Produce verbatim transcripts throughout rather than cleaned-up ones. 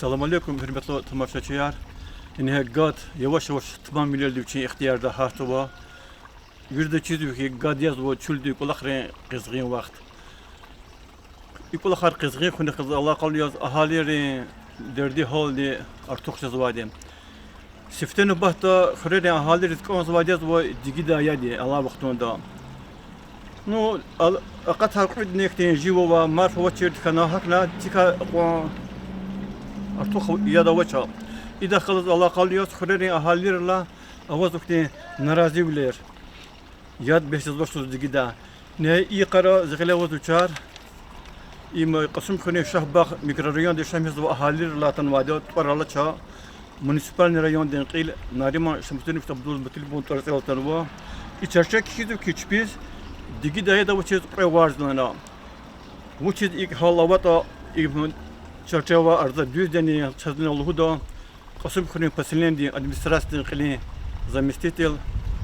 Салам алейкум, гьуьрметлу тамашачияр. Ингье гад яваш-яваш тамамвилелди вичин ихтиярда гьатзава. Вирида чизва хьи, гад язва чуьлдин кӀвалахрин къизгъин вахт. И кӀвалахар къизгъин хьуникьиз алакъалу яз агьалийрин дерди-гьалди артух жезвайди. Сифте нубатда хуьрерин агьалийриз кӀанзавайди язва дигидай яд я алай вахтунда. Ну, ал-, акъатар кьуьдни хьтин жив ава, марф авачирди хьана, гьакӀна цикай акьван артух яд авач. Идахъ галаз алакъалу яз хуьрерин агьалийрилай авазва хьтин наразивилер. Яд бес жезвачтӀа дигида. Ингье и йикъара зи гъиле аваз вичар, им Кьасумхуьруьн Шагьбагъ микрорайонда яшамиш жезвай агьалийрилай атанвайди я, тӀвар алач. Муниципальный райондин кьил Нариман Шамсудинович Абдулмуталибован тӀварцӀел атанва. И чарче кхьизва хьи, чпиз дигидай яд авачиз кьве варз лагьана. Вучиз икӀ гьал аватӀа, и чарче авай арза дуьздани, чазни лугьуда Кьасумхуьруьн поселенидин администрациядин кьилин заместитель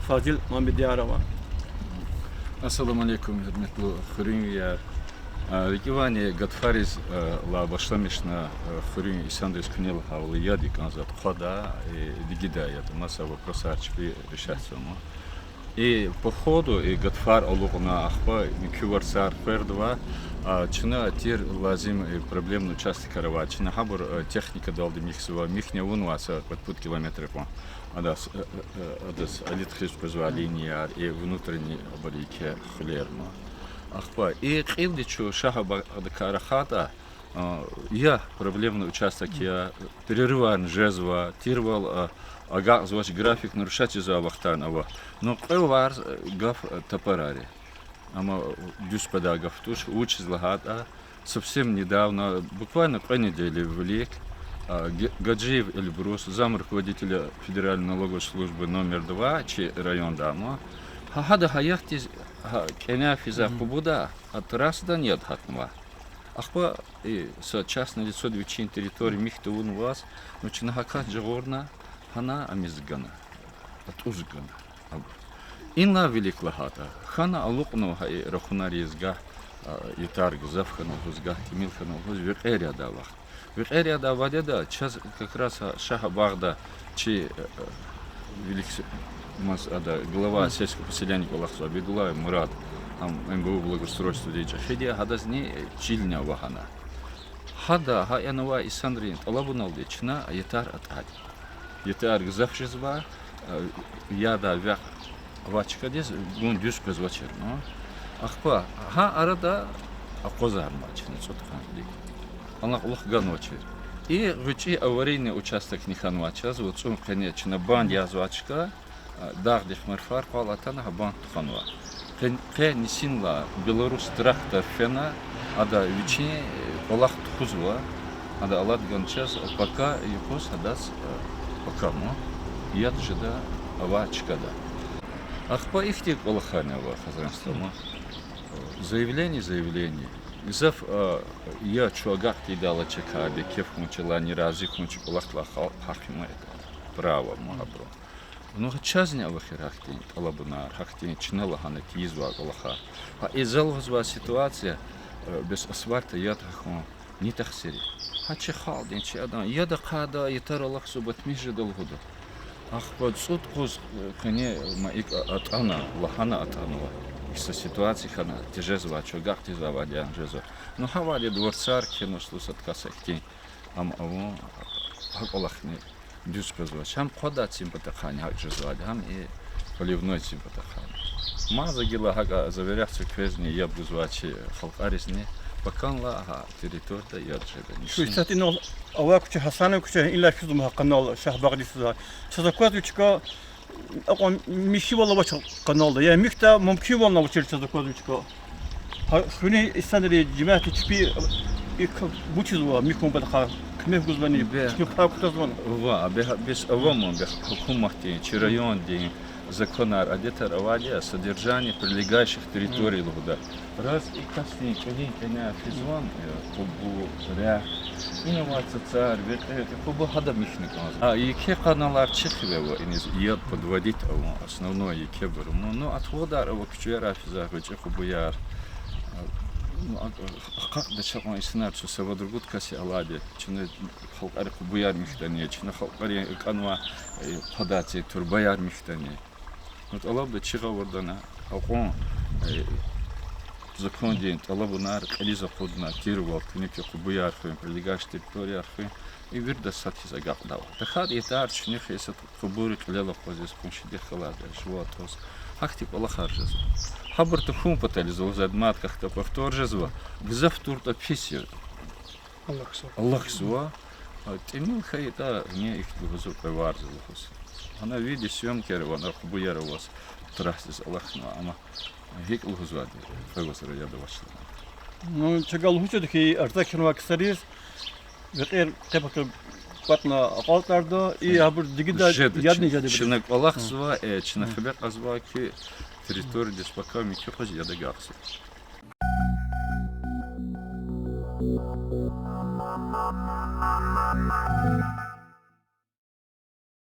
Фазил Мамедъярова. Ассаламу алейкум, гьуьрметлу хуьруьнвияр. А, рикӀивайни гатфариз, а, лагьай башламишна, а, хуьруьн инсанриз куьне лагьайвал, яд кӀанзаватӀа, хъвада, э, дигидай яд, маса вопросар чпи решатзава. И по ходу, и гатфар алукьна, ахпа муькуь варцар къвердавай, а, чна тир лазим, э, проблемный участокар авай, чна гьабур, э, техникадалди михьзава, михьни авунвай са кьве-пуд километр кьван. Адаз, э, э, э, адаз алид хъиз къвезвай линияр, и внутренний абур еке хуьлерни. Ахпа и кьилди чун Шагьбагъдикай рахайтӀа, а, я проблемный участок я, перерыварни жезва, тирвал, а, агакьзавач, график нарушать жезвай вахтарни ава. Ну, кьве варз, э, гаф, э, тапарар я. Амма дуьз къведай гаф туш, вучиз лагьайтӀа, совсем недавно, буквально кьве неделя вилик, а, Г-, Гаджиев Эльбрус, зам руководителя Федеральной налоговой службы номер два чи районда ама, гьа-, гьада гьа яхдиз, гьа кӀаняй физвай къубуда, а трассадай яд гьатнавай. Ахпа и са частное лицоди вичин территория михьи тавунваз, ну, чна гьакӀ жагъурна, гьана амиз гана, атӀуз гана. Абур. Инлай вилик лагьайтӀа, хьана алукьнава гьа и рахунар ийиз, гагь, а, ятар гзаф хьана лугьуз, гагь тӀимил хьана лугьуз, векьер ядай вахт. Векьер ядай вадеда чаз как раз гьа Шагьбагъда чи, э, вилик с-, мас-, ада, глава сельского поселения кӀвалахзавай Абидуллаев Мурад, ам М Б У благоустройстводин чӀехиди я, гьадазни чилни ава гьана. Гьада гьа янавай инсанрин тӀалабуналди чна ятар атӀайди. Ятар гзаф жезва, э, ядай векь авай чкадиз гун дуьз къвезвачир, ну. Ахпа гьа арада акъвазарнавай чна цӀуд къанни кьулухъ ганвачир. И гъвечӀи аварийный участокни хьанвай чаз, ва цӀун къене чна банд язавай чка, а, дагъдихъ марфар къвал атана, гьа банд тухванва. Къе, къе нисинлай белорус трактор фена, ада вичин, э, кӀвалах тухузва, ада алад гана чаз, пака юкъуз гьадаз, э, пакама, яд жеда авай чкада. Ахпа ихьтин кӀвалахарни ава Хазран стха, ма. Заявление, заявление. Гзаф, а, я чун агакь тийидайла чакай, бекеф хьун чалай, нерази хьун чӀ кӀвалахдилай хал-, гьахъ я ма, это право ма гьабурун. Ну, гьа чазни ава хьи гьахьтин тӀалабунар, гьахьтин чна лагьана тийизвай кӀвалахар. Гьа и за лугьузвай ситуация, э, бес асфальта яд гьахьун ни тахсир я. Гьа чи халкьдин, чи адан, яд ахъайда, ятар алахъзава, батмиш жеда лугьуда. Ахпа цӀуд-къуз, э, къене ма икӀ атӀана, лагьана атӀанва. Са ситуация хьана тежезвай, чун агакь тийизвайвал ян жезва. Ну, гьавайди дворцар кхьенва, лугьуз, са тка са ихьтин, ам авун, гьа кӀвалахни дуьз къвезвач. Гьам хъвадай цин патахъайни гьакӀ жезвайди, гьам и поливной цин патахъайни. Ма за гила гьакӀ заверяться квезни яб гузвай чи халкьаризни, паканлай гьа территорияда яд жеда. Шу исятда инал авай куьче, Гьасанан куьче, инлай физва гьа канал Шагьбагъдиз физвай. Чаз аквазва чка, акьван михьивал авач каналда. Я михьда, мумкинвални авачир чаз аквазва чка. Гьа хуьруьн инсанри, жемятди чпи икӀ вучзава, михьун патахъай куьмек гузвани, чпин пай кутазвани? Ва, бе-, бес авама, бе-, гьукуматдин, чи райондин законар, адетар авайди я, содержание прилегающих территорий лугьуда. Раз и касдин кӀелин кӀаняй физвани, э, къубу, рехъ, ина авай цацар, векьер, и къубу гьада михьна кӀанзава. А еке каналар чи хиве ава, иниз яд подводить авун, основной екебур ама. Ну, отходар ава, куьчеяр физва, гъвечӀи къубуяр. А, Ну, а, ахкъатда чакьун инсанар чун са вад-ругуд кас я алайди, чна халкьарин къубуяр михьдани, чна халкьарин акӀанвай, э, подать турбаяр михьдани. Ну, тӀалабда чи гъавурда акьван, э, закондин тӀалабунар кьилиз акъудна, тирвал, куьне куь къубуяр хуьн, прилегающий территорияр хуьн, и вирида сад хьиз агакьдайвал. ТахьайтӀа ятар чуьнуьхиз са къубур кьилел акъвазиз, къуншидихъ галайди жува тӀваз. Гьахьтин кӀвалахар жезва. Гьабур тахьун патализ лугьуз, мад гахьда кьве хтор жезва, гзаф туртӀа пис я. Алахьзава. Алахьзава. А, тӀимил хьайитӀа, ни ихьтин лугьузва, кьве варз лугьуз. Гьана видеосъёмкаяр ава, ана къубуяр аваз, трасдиз алахьнава, амма гьикӀ лугьузвайди, кьве варзра яд авач лагьана. Ну, чавай лугьуз жеда хьи, аждакай хьанвай ксариз векьер къе-пака кӀватӀна акьалтӀарда, и гьабур дигида жеда, ядни чи-, жеда чна бес. КӀвалахзава, э, чна хиве кьазва хьи, территориядиз пака муькуь къуз яд агакьзава.